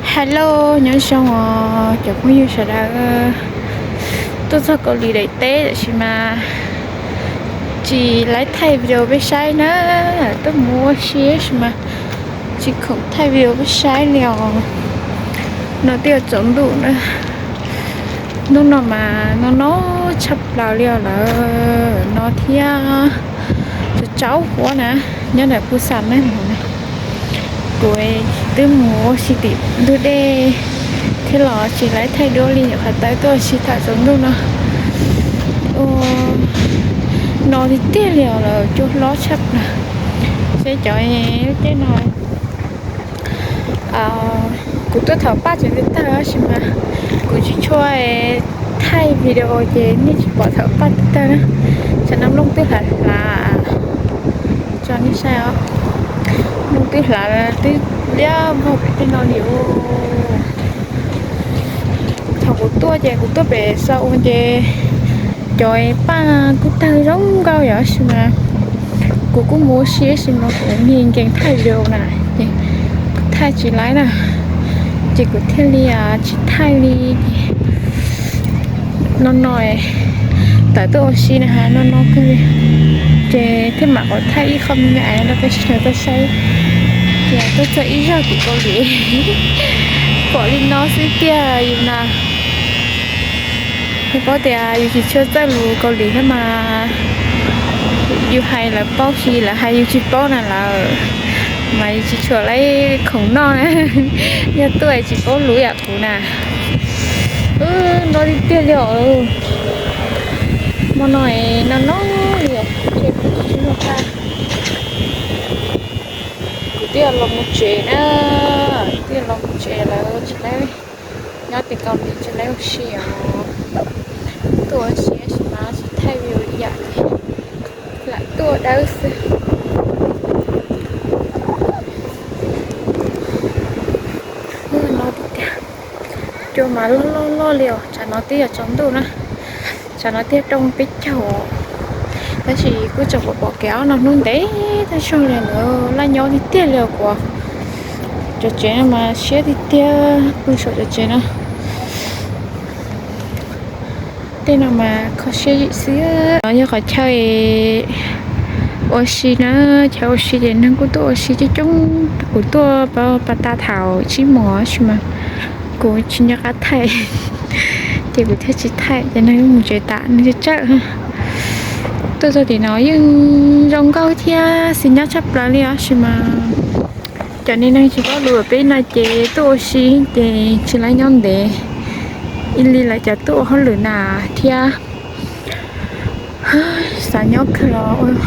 Hello, nyob zoo os cov phooj ywg sawv daws. Tuaj txog Kaus Lim daim teb tab sis mas tsis laib thaij video peb saib na. Tuaj mus ua si tab sis mas tsis khoom thaij video peb saib li os. No twb yuav tsaus ntuj na. Hnub no mas no no tshaj plaws li os lawm, no thiab tsaus tsaus huab na, nyob ntawm Phu Xam na. Kuv twb mus ua si tim ntug dej thiab los tsis laib thaij duab li, nyuam qhuav tawm tuaj ua si thaum tsaus ntuj no. Ua no tiag tiag li os lawm, cua hlob tshaj plaws. Seb cov lub caij no kuv tuaj thaum paj tseem tawg tag tab sis mas kuv tsis tshua thaij video ces nej tsis pom thaum paj tawg tag na. Tsam no nplooj twb hlav hlav tso nej saib os. Nplooj twb hlav twb liab vog pem tej no li. Thaum kuv tuaj ces kuv tuaj pem xa ua ces cov paj kuj tawg zoo nkauj yom, tab sis mas kuv kuj mus ua si tab sis mas kuv nkees nkees thaij video na, ces kuv thaij tsis laib na, ces kuv thiaj li tsis thaij li. No no tawm tuaj ua si na has no no kawg li, ces thiaj mam qhuav thaij ib qho me me rau peb sawv daws tau saib tias tuaj txog ib zaug tim Kaus Lim pom li no xwb tiag yus na. Yus paub tias yus tsis tshua txawj lus Kaus Lim thiab mas yus hais lawv paub, tsis lawv hais yus tsis paub na lawm, mas yus tsis tshua laib khoom noj na, yog tuaj tsis paub lus yam kuv na. Wb no tiag tiag li os. Hmo no no no li os, kuv twb los mus tsev na, twb los mus tsev lawm, tsis laib nyob tim Kaus Lim tsis laib ua si os. Tuaj ua si tab sis mas tsis thaij video li yam ces lam tuaj dawb xwb. No tiag tiag, cua mas loj loj loj li os. Tsam no twb yuav tsaus ntuj na, tsam no twb rooj peb caug, tab sis kuj tseem pom pom kev ob no hnub ntev tag zog li lawm, laj nyob tiag tiag li os kuv. Cov tsev no mas siab tiag tiag, pw saum cov tsev no. Tej no mas kho siab zim xwb. No yog qhov chaw ua si na, chaw ua si ces neeg kuj tuaj ua si coob coob. Kuv tuaj pas tas thaum tsib mos tab sis mas kuv tsis nco qab thaij, ces kuv thiaj tsis thaij, ces neeg mus tsev tas, neeg tsawg tsawg. Tuaj txog tim no yeej zoo nkauj thiab xis nyab tshaj plaws li os, tab sis mas cov niag neeg tsis paub lus peb no ces tuaj ua si ces tsis laib nyob ntev ib li lawv cov tuaj ua hauj lwm na thiab. Xav nyob kawg los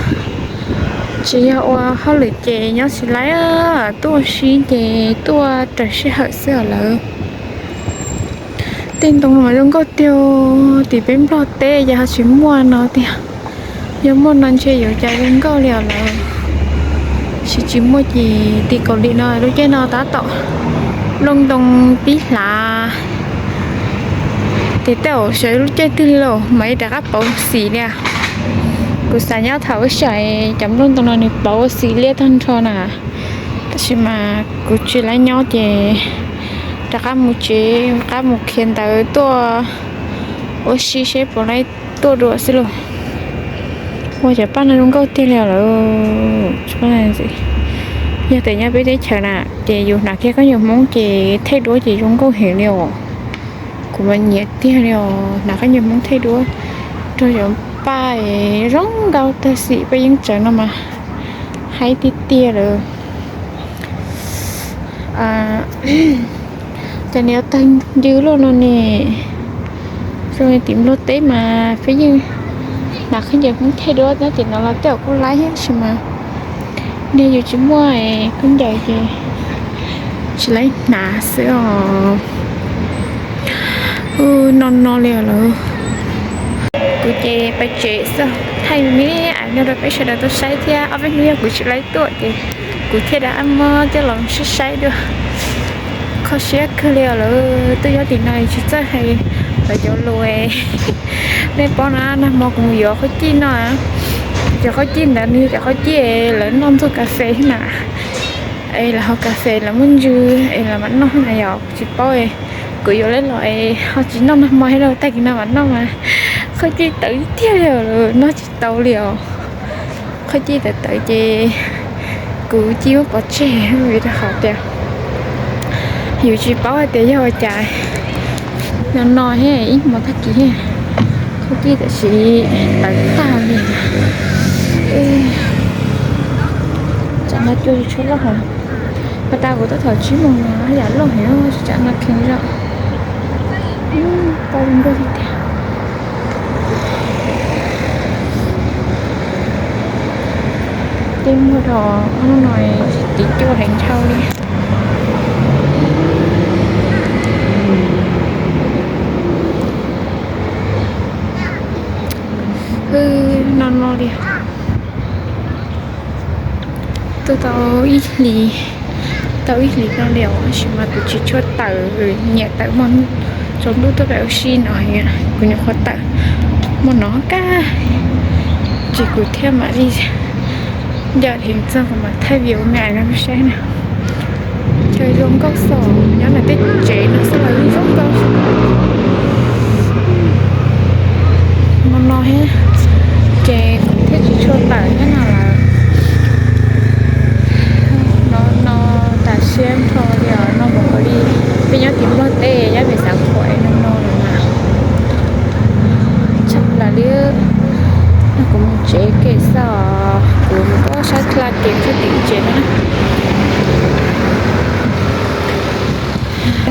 tsis yog ua hauj lwm ces nyob tsis laib, tuaj ua si ces tuaj raws sij hawm xwb os lawm. Tej ntoo no mas zoo nkauj tiag, tim peb Nplog teb ces ho tsis muaj no tiag. Yog muaj no ntshe yuav cas zoo nkauj li os lawm. Tsis tsis muaj ces tim Kaus Lim no lub caij no tab tom nplooj ntoo pib hlav. Ces tej zaum sawv lub caij twg li los mas rov qab pauv xim li. Kuv xav nyob thaum ub xyov cov nplooj ntoo no nws pauv xim liab tag nrho na. Tab sis mas kuv tsis laib nyob ces rov qab mus tsev, rov qab mus khiav ntawv tuaj ua si seb puas laib tuaj dua xwb lauj. Ua cov paj no zoo nkauj tiag li lawm. Yog tias nyob peb teb chaws na ces yus hnav kiag khaub ncaws Hmoob ces thaij duab ces zoo nkauj heev li os. Kuv mas nyiam tiag li os, hnav khaub ncaws Hmoob thaij duab rau cov paj zoo nkauj tag xim paj yeeb tsawv no mas haib tiag tiag lawm. Ces nws yuav tawg ncw luaj no ne. Zoo li tim Nplog teb mas peb yeej hnav khaub ncaws Hmoob thaij duab nyob tim no los tej zaum kuj laib thiab tab sis mas niag yus tsis muaj khaub ncaws ces tsis laib hnav xwb os. No no li lawm. Kuv ces pais tsev xwb, thaij me me rau peb sawv daws tau saib thiab. Ob peb hnub yog kuv tsis laib tuaj ces kuv thiaj rov qab muab coj los saib saib dua. Kho siab kawg li os lawm, tuaj nyob tim no tsis txawj hais lawv cov lus. Nej paub na, nag hmo kuv mus yuav qhaub cij noj, cov qhaub cij ntawd nws yog cov qhaub cij lawv noj ntxuag kas fes thiab mas. Es lawv haus kas fes lawv muab ntsw es lawv mam noj na yom, kuv tsis paub. Kuv yuav lawv los es ho tsis noj nag hmo thiab lauj, tag kis no mam noj mas qhov cij tawv tiag tiag li, noj tsis tau li os. Qhov cij tawv tawv ces kuv cia muab pov tseg vim rau qhov tias yus tsis paub hais tias yog ua cas. No no thiab ib hmo tag kis thiab, qhov cij tam sim tawv tag li. Tsam no cua tsis tshua loj heev, pas tas kuv tab tom tsib moos no yam loj heev, tsam no kheev zog. Tau zoo nkauj tiag tiag. Tej muag rau ob hnub no tiv cua heev dhau li. Wb no no li. Tuaj tau ib hlis, tau ib hlis no li os, tab sis mas kuv tsis tshua tawm, nyiam tawm hmo tsaus ntuj tuaj pem ua si no, kuv nyuam qhuav tawm hmo no kawg, ces kuv thiaj mam li nco dheev txog kuv mam thaij video me ais no rau saib na. Ces zoo nkauj xwb, nyob ntawm tej tsev no xwb los yeej zoo nkauj. No no thiab, ces kuv thiaj tsis tshua tawm thiab no lawm. No no tas siab nrho li os, no mus ua li peb nyob tim Nplog teb, nyob pem xav khuam no no lawm mas. Tshaj plaws li. No kuv mus tsev ke xwb os, kuv mus tuaj saib dlaj kev txog tim tsev no na.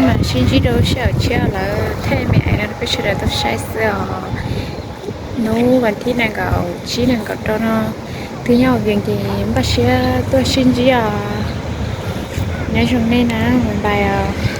Mas sib ntsib rau sij hawm tshiab lawm, thaij me ais no rau peb sawv daws tau saib xwb os. Hnub vas thib nees nkaum tsib nees nkaum rau no twb nyob hauv Vias ces npaj siab tuaj sib ntsib os. Nyob zoo nej na, bye bye os.